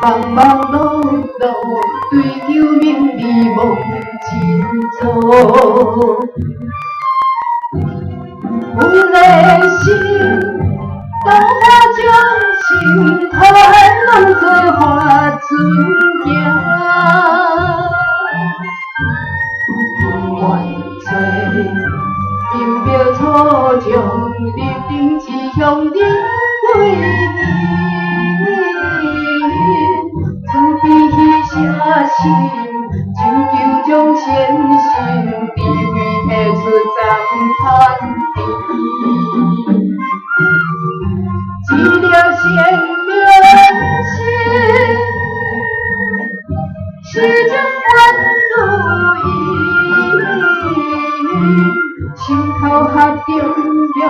忙忙碌碌，追求名利罔振作。有的心，度化众生，快拢做法尊行。愿做明白初衷，立定志向人归依，慈悲喜舍心，拯救众生心，智慧提出赞叹甜。一粒善良心，世间万如意，心口合中央，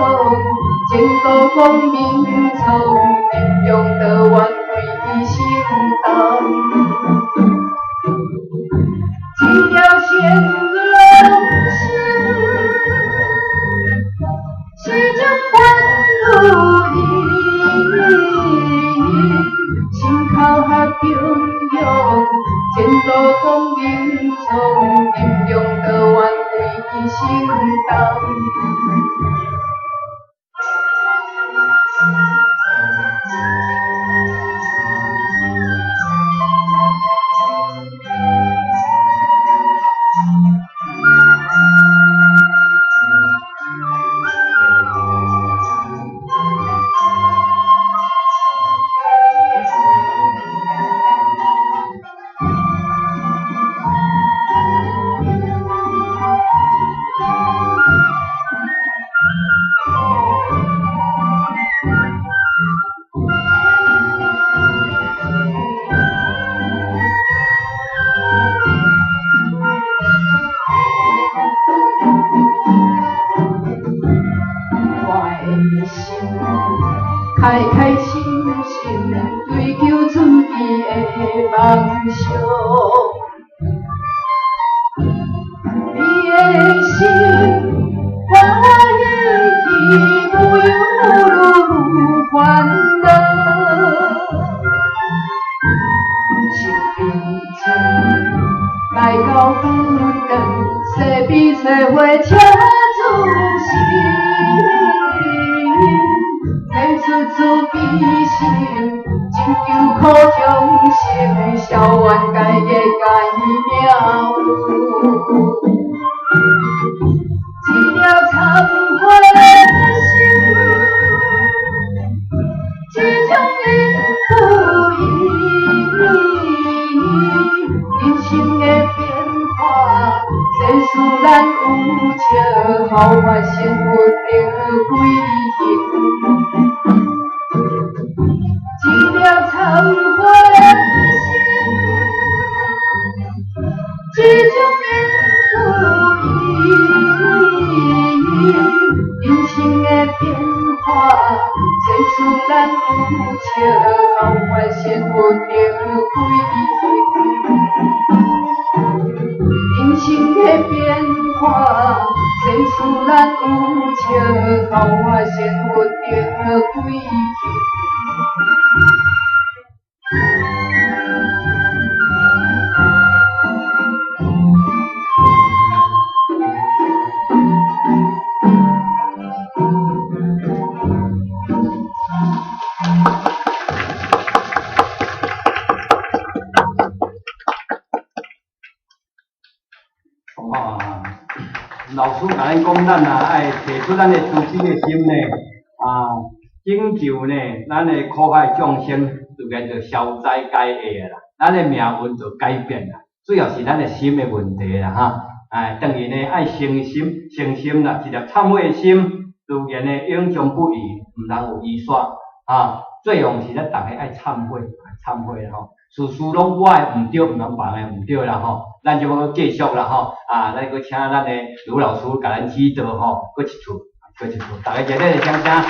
前途光明创，人中道愿归心动。一粒善良心，世间万如意，心口合中央，前途光明创，人中道愿归心动。我的心开开心心追求自己的梦想，你的心欢欢喜喜，无忧无虑无烦恼，生命中来到佛堂，西悲西会请主神。提出慈悲心，拯救苦众生，消冤解结解命运。一粒忏悔心，一种因不义，人生的变化，世事咱有笑，好发生佛得归行。一粒忏悔心，一种因不义，人生的变化，世事咱有笑，好发生佛得归行。人生的变化，世事咱有笑，好发生佛得归行。哇！老师共咱讲，咱啊爱提出咱的慈悲的心呢，啊，拯救呢，咱的苦海众生，就叫做消灾解厄啦，咱的命运就改变啦。主要是咱的心的问题啦，哈。哎，当然呢，爱诚心，诚心啦，一粒忏悔的心，自然呢永终不移，毋通有遗煞啊。最重是咱逐个爱忏悔，忏悔啦吼。事事攏我的毋对，毋通别人的毋對啦吼。咱就閣繼續啦吼。啊，咱閣請咱的盧老師共咱指導吼，閣一次，閣一次，逐家熱烈的掌聲。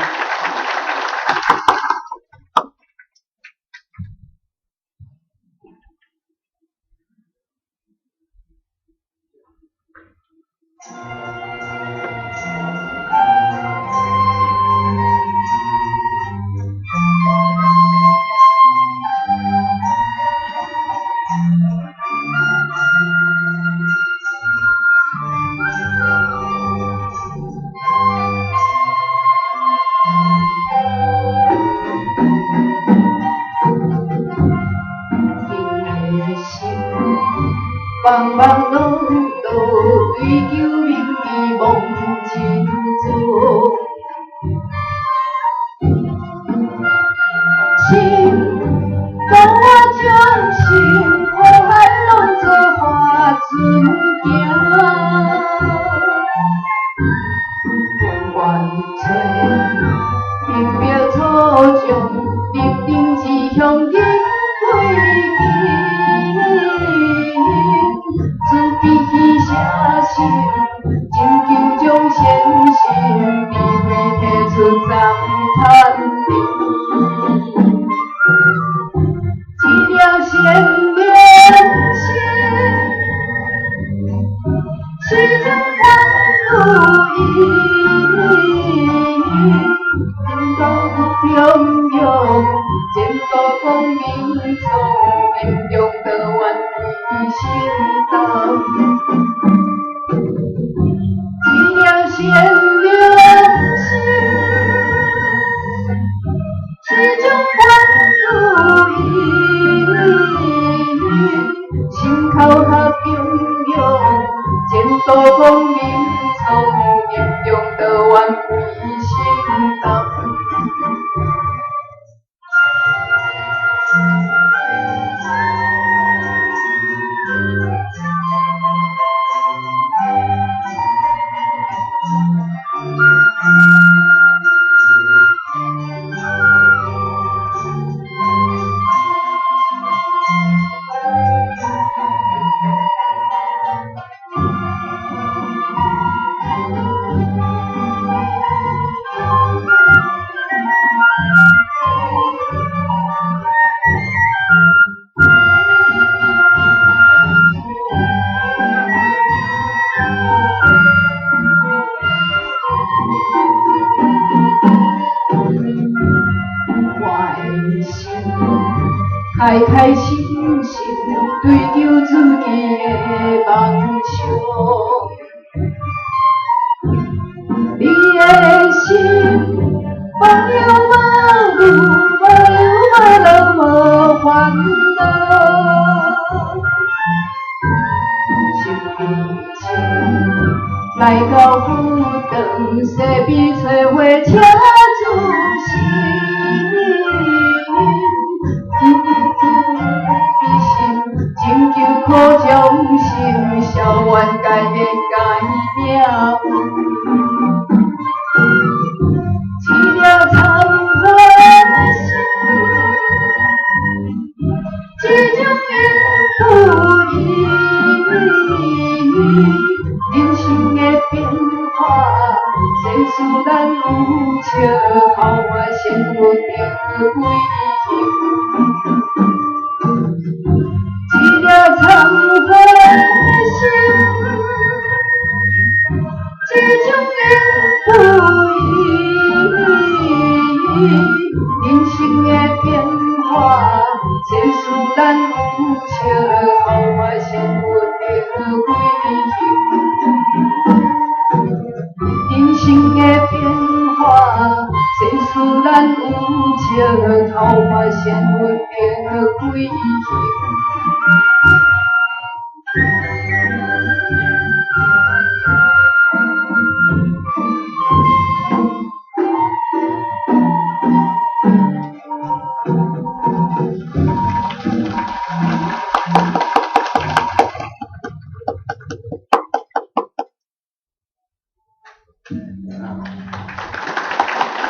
悬垂，明白初衷，立定志向紧归经，慈悲喜舍身，拯救众生心，智慧提出赞叹甜。一粒善良心，始终愿如意，前途中庸，前途光明聪，临终道愿归心当。一粒善良心，始终愿如意，心口合中庸，前途光明聪，临终道愿归心当。开开心心追求自己的梦想，你的心无忧无虑，无忧无虑无烦恼，心平静来到佛堂，西边找火车自心。拯救苦众生，消冤解的解命运。一粒忏悔心，这种因不义。人生的变化，世事咱有笑，好我幸福得归行。一粒忏悔心，这种因不义。人生的变化，世事咱有笑，好我幸福得归行。人生的变化，世事咱有笑，好我幸福得归行。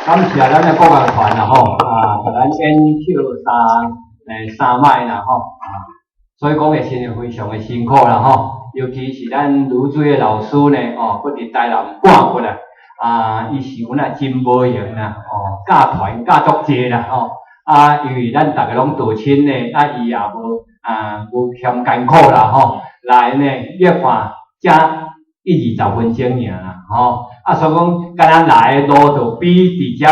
感谢咱的国乐团啦吼，啊，共咱演唱三摆啦吼，啊，所以讲会真非常的辛苦啦吼，尤其是咱泸水的老师呢，哦，阁伫台南赶过来，啊，伊想啊真无闲啦，哦，教团教足济啦吼，啊，因为咱逐个拢道亲呢，啊，伊也无啊无嫌艰苦啦吼，来呢，你看才一二十分钟尔啦，吼。啊，所以讲，敢若来的路就比伫遮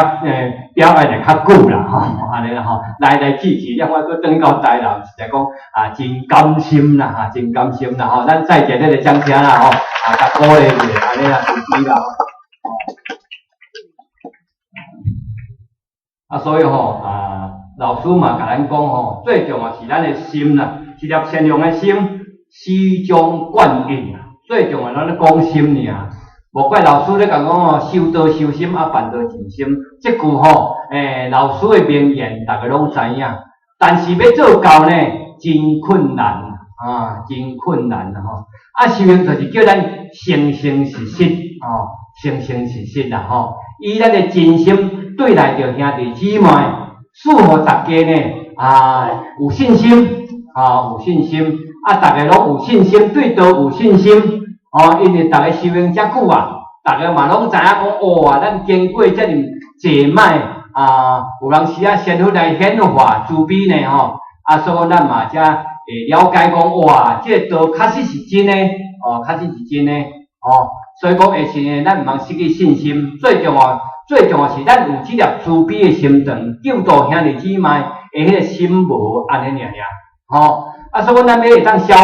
表演的较久啦，吼，按呢啦吼，来来去去，了我阁转到台南，实在讲啊，真甘心啦，哈，真甘心啦，吼，咱再一个掌声啦，吼，啊，较鼓励一下，按呢啦，支持啦，啊，所以吼啊，老师嘛共咱讲吼，最重要是咱的心啦，一粒善良的心，始终贯印啦，最重要咱咧讲心尔。无怪老师咧共讲吼，修道修心啊，办道尽心。这句吼，老师的名言，逐个拢知影。但是欲做到呢，真困难啊，真困难吼。啊，修行就是叫咱诚诚实实，哦，誠誠實實啦吼。以咱的真心對待著兄弟姊妹，賜予大家呢啊有信心，啊有信心，啊逐家攏有信心，對道有信心，哦，因為逐家修行遮久啊，逐家嘛攏知影講，哇，咱經過遮爾濟擺啊，有當時啊仙佛來顯化慈悲呢吼，啊，所以咱嘛才會了解講，哇，這個道確實是真的，哦，確實是真的，哦，所以講下時呢，咱毋通失去信心，最重要，最重要是咱有這粒慈悲的心腸，救度兄弟姊妹的彼個心無按呢爾爾，吼，啊，所以講咱欲會當消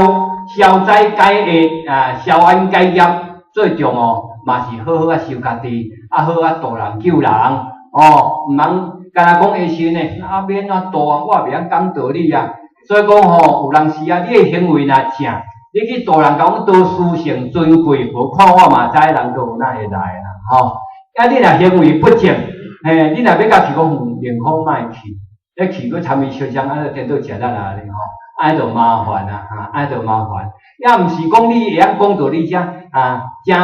消災解厄啊，消冤解業，最重要嘛是好好仔修家己，啊，好好仔度人救人，哦，毋通干焦講下時呢，啊，欲按怎度啊，我也袂曉講道理啊。所以講吼，有當時啊，你的行為若正，你去度人講多殊勝尊貴，無看我嘛知人都有哪會來啦，吼。啊，你若行為不正，嘿，你若欲共去講，寧可莫去，你去閣參伊相爭，啊，顛倒食力啊，呢吼，按呢就麻煩啊，哈，按呢就麻煩。也毋是講你會曉講道理遮，啊，遮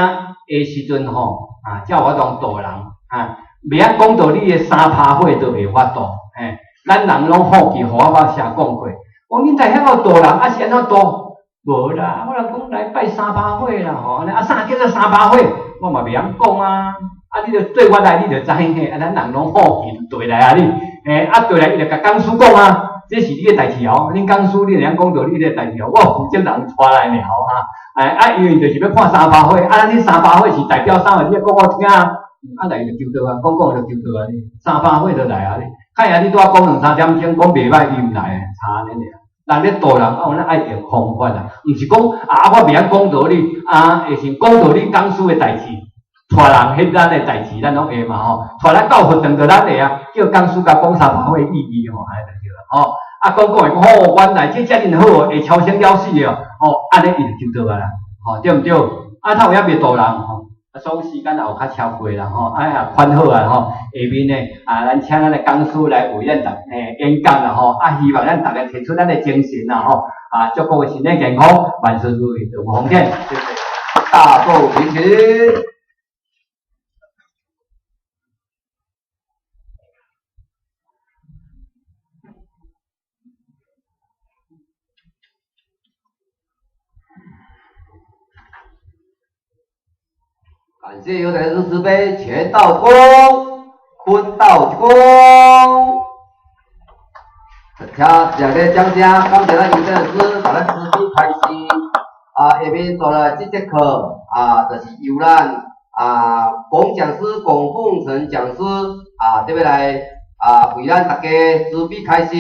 的時陣吼，啊，才有法度度人，啊，袂曉講道理的三拍火都袂法度，嘿，咱人攏好奇，予我捌寫講過。講恁在遐個度人，啊是按怎度？無啦，我人講來拜三巴火啦，吼，啊啥叫做三巴火？我嘛袂曉講啊。啊，你著對我來，你就知嘿。啊，咱人攏好奇，對來啊你，嘿，啊對來，伊就共講師講啊，這是你的代誌哦。恁講師，你會曉講道理的代誌哦。我負責人帶來爾哈。哎，啊，因為就是欲看三巴火，啊，你三巴火是代表啥物？你講我聽啊。啊來就求道啊，講講就求道啊，三巴火就來啊。看下你拄仔講兩三點鐘，講袂歹，伊毋來，差按呢爾。人咧度人，啊，有咱愛用方法啊，毋是講啊，我袂曉講道理，啊，會是講道理講師的代誌，帶人彼咱的代誌，咱攏會嘛吼，帶咱到佛堂就咱會啊，叫講師共講三巴火意義吼，按呢就對啦吼。啊，講講會講吼，原來這遮爾好，會超生了死的哦，按呢伊就求道啊啦，吼，對毋對？啊，他有影袂度人吼。啊，所以時間也有較超過啦吼，啊也寬好啊吼。下面呢，啊，咱請咱的講師來為咱逐演講啦吼，啊，希望咱逐家提出咱的精神啦吼，啊，祝各位身體健康，萬事如意，無風險。謝謝。大步前行。感謝有台師慈悲，乾道一躬，坤道一躬。聽熱烈掌聲，感謝咱尤老師，予咱慈悲開示。啊，下面紲來這節課啊，就是由咱啊龔講師龔鳳成講師啊，特別來啊為咱大家慈悲開示。